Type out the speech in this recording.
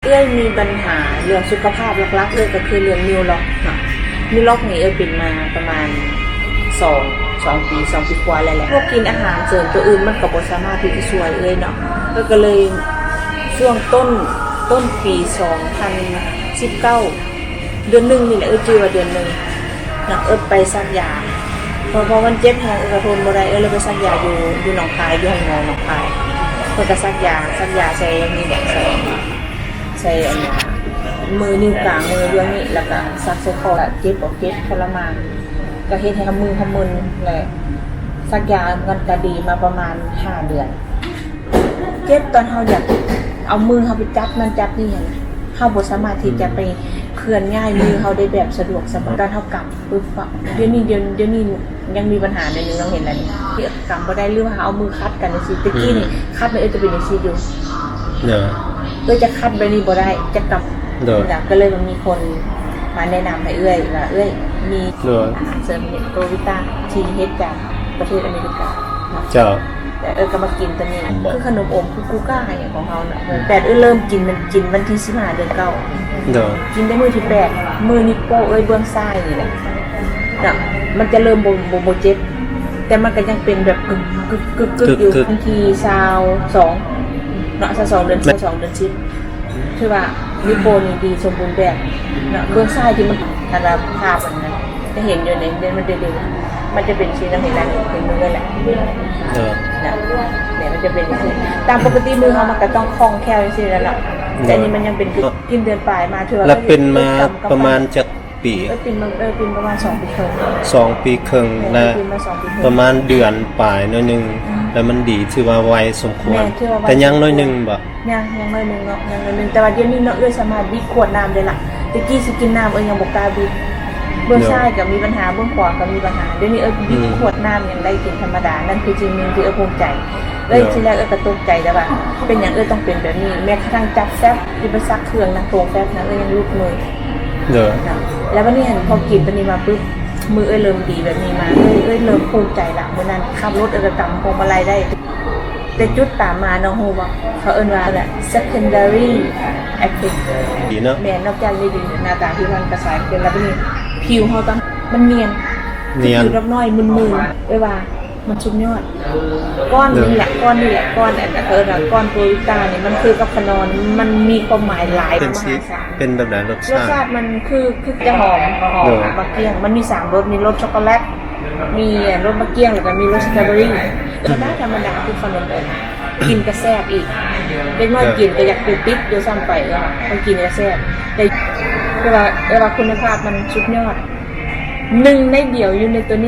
ເອື້ອຍມີບັນຫາເລື່ອງສຸຂະພາບຫຼັກໆເລີຍກໍຄືເລື່ອງນິ້ວລັອກເນາະ. ນິ້ວລັອກນີ້ເອື້ອຍເປັນມາປະມານສອງ ສອງປີ ສອງປີກວ່າແລ້ວແຫຼະ. ພວກກິນອາຫານເສີມຕົວອື່ນມັນກໍບໍ່ສາມາດທີ່ຈະຊ່ວຍເອື້ອຍເນາະ. ເອື້ອຍກໍເລີຍຊ່ວງຕົ້ນ ຕົ້ນປີສອງພັນສິບເກົ້າ ເດືອນໜຶ່ງນີ້ແຫຼະ ເອື້ອຍຈື່ວ່າເດືອນໜຶ່ງເນາະ ເອື້ອຍໄປສັກຢາ ເພາະ ເພາະມັນເຈັບແຮງ ເອື້ອຍກໍທົນບໍ່ໄດ້ ເອື້ອຍເລີຍໄປສັກຢາຢູ່ ຢູ່ໜອງຄາຍ ຢູ່ໂຮງໝໍໜອງຄາຍ. ເພິ່ນກໍສັກຢາ ສັກຢາໃສ່ນີ້ແຫຼະ ໃສ່ ໃສ່ອັນນ່າ ມືນິ້ວກາງ ມືດຽວນີ້ ແລ້ວກໍສັກໃສ່ຂໍ້ ເຈັບບໍ່ເຈັບ ທໍລະມານ ກໍເຮັດໃຫ້ເຮົາມືເຮົາມຶນ ແລະ ສັກຢາມັນກໍດີມາປະມານຫ້າເດືອນ. ເຈັບຕອນເຮົາຢາກເອົາມືເຮົາໄປຈັບນັ້ນຈັບນີ້ຫັ້ນນະ ເຮົາບໍ່ສາມາດທີ່ຈະໄປເຄື່ອນຍ້າຍມືເຮົາໄດ້ແບບສະດວກສະບາຍ. ຕອນເຮົາກຳປຶບ ດຽວນີ້ ດຽວ ດຽວນີ້ຍັງມີບັນຫາໜ້ອຍໜຶ່ງ ນ້ອງເຫັນແລ້ວນີ້ ທີ່ກຳບໍ່ໄດ້ ຫຼືວ່າເຮົາເອົາມືຂັດກັນຈັ່ງຊີ້. ແຕ່ກີ້ນີ້ ອືມ ຂັດແມ່ນເອື້ອຍຈະເປັນຈັ່ງຊີ້ຢູ່ ໂດຍ ເອື້ອຍຈະຂັດແບບນີ້ບໍ່ໄດ້ ຈະກຳ ໂດຍ ນະ. ກໍເລີຍວ່າມີຄົນມາແນະນຳໃຫ້ເອື້ອຍວ່າ ເອື້ອຍມີ ໂດຍ ອາຫານເສີມໂກວິຕ້າທີ່ເຮັດຈາກປະເທດອາເມລິກາເນາະ ເຈົ້າ ແລ້ວເອື້ອຍກໍມາກິນຕົວນີ້ ບໍ່ ຄືຂະໜົມອົມ ຄືກູກ້າຫຍັງຂອງເຮົານະ. ແຕ່ເອື້ອຍເລີ່ມກິນ ມັນກິນວັນທີສິບຫ້າ ເດືອນເກົ້າ ໂດຍ ກິນແຕ່ມື້ທີແປດ ມື້ນິ້ວໂປ້ເອື້ອຍເບື້ອງຊ້າຍນີ້ແຫຼະນະ ມັນຈະເລີ່ມບໍ່ ບໍ່ ບໍ່ເຈັບ ແຕ່ມັນກໍຍັງເປັນແບບກຶກໆໆຢູ່. ວັນທີຊາວສອງເນາະ ຊາວສອງ ເດືອນ ຊາວສອງ ເດືອນສິບ ຖືວ່ານິ້ວໂປ້ນີ້ດີສົມບູນແບບເນາະ. ເບື້ອງຊ້າຍທີ່ມັນ ຄັນວ່າພາບມັນນະ ຈະເຫັນຢູ່ໃນ ມັນຈະເປັນ ມັນຈະເປັນສີນ້ຳເຫັນລະ ເປັນມືເອື້ອຍແຫຼະ ເອີ ນະ ແມ່ນ ມັນຈະເປັນຈັ່ງຊີ້. ຕາມປົກກະຕິມືເຮົາມັນກໍຕ້ອງຄ່ອງແຄ້ວຈັ່ງຊີ້ແຫຼະເນາະ ແຕ່ອັນນີ້ມັນຍັງເປັນ ເອີ ກິນເດືອນປາຍມາ ຖືວ່າ ລະເປັນມາປະມານຈັກປີ? ເອີ ເປັນມາ ເອີ ເປັນປະມານສອງປີເຄິ່ງ ສອງປີເຄິ່ງ ແມ່ນ ລະ ເປັນມາສອງປີເຄິ່ງ ປະມານເດືອນປາຍໜ້ອຍໜຶ່ງ ອືມ ລະມັນດີ ຖືວ່າໄວສົມຄວນ ແມ່ນ ຖືວ່າໄວ ແຕ່ຍັງໜ້ອຍໜຶ່ງບໍ່? ຍັງ ຍັງໜ້ອຍໜຶ່ງເນາະ ຍັງໜ້ອຍໜຶ່ງ. ແຕ່ວ່າດຽວນີ້ເນາະ ເອື້ອຍສາມາດບິດຂວດນ້ຳໄດ້ລະ. ແຕ່ກີ້ຊິກິນນ້ຳ ເອື້ອຍຍັງບໍ່ກ້າບິດ. ເບື້ອງຊ້າຍກໍມີບັນຫາ ເບື້ອງຂວາກໍມີບັນຫາ. ດຽວນີ້ເອື້ອຍບິດຂວດນ້ຳຍັງໄດ້ກິນທຳມະດາ. ອືມ ນັ້ນຄືສິ່ງໜຶ່ງທີ່ເອື້ອຍພູມໃຈ. ເອື້ອຍ ໂດຍ ທີແລກເອື້ອຍກໍຕົກໃຈ ແຕ່ວ່າເປັນຫຍັງເອື້ອຍຕ້ອງເປັນແບບນີ້? ແມ້ກະທັ້ງຈັບແຟັບ ທີ່ໄປຊັກເຄື່ອງນະ ໂຕງແຟັບນະ ເອື້ອຍຍັງຫຼຸດມື. ໂດຍ ນະ ແລ້ວບັດນີ້ຫັ້ນ ພໍກິນຕົວນີ້ມາປຶບ ມືເອື້ອຍເລີ່ມດີແບບນີ້ມາ ເອື້ອຍ ເອື້ອຍເລີ່ມພູມໃຈລະ. ມື້ນັ້ນຂັບລົດເອື້ອຍກໍກຳພວງມາໄລໄດ້. ແຕ່ຈຸດຕາມມານ້ອງຮູ້ບໍ່? ເຂົາເອີ້ນວ່າ secondary effect ດີເນາະ. ແມ່ນ ນອກຈາກນີ້ດີ ໜ້າຕາຜິວພັນກະໃສຂຶ້ນ ແລ້ວບັດນີ້ຜິວເຮົາຕອນ ມັນນຽນ ນຽນ ຄືຜິວດອກນ້ອຍ ມື່ນໆ ເອື້ອຍວ່າ ມັນສຸດຍອດ. ກ້ອນນີ້ແຫຼະ ກ້ອນນີ້ແຫຼະ ກ້ອນອັນ ເຂົາເອີ້ນວ່າກ້ອນໂກວິຕ້ານີ້ ມັນຄືກັບຂະໜອນ ມັນມີຄວາມໝາຍຫຼາຍ ເປັນ ມະຫາສານ. ເປັນແບບໃດ ລົດຊາດ? ລົດຊາດມັນຄື ຄືຈະຫອມ ຫອມ ໂດຍ ໝາກກ້ຽງ. ມັນມີສາມລົດ ມີລົດຊັອກໂກແລັດ ມີລົດໝາກກ້ຽງ ແລ້ວກໍມີລົດສະຕໍເບີຣີ. ທຳມະດາ ທຳມະດາຄືຂະໜົມອົບ ກິນກໍແຊບອີກ. ເດັກນ້ອຍ ເອີ ກິນກໍຢາກໄປຕິດຢູ່ຊ້ຳໄປ ເອີ ມັນກິນກໍແຊບ ແຕ່ ແຕ່ວ່າ ແຕ່ວ່າຄຸນນະພາບມັນສຸດຍອດ ໜຶ່ງໃນດຽວຢູ່ໃນໂຕນີ້.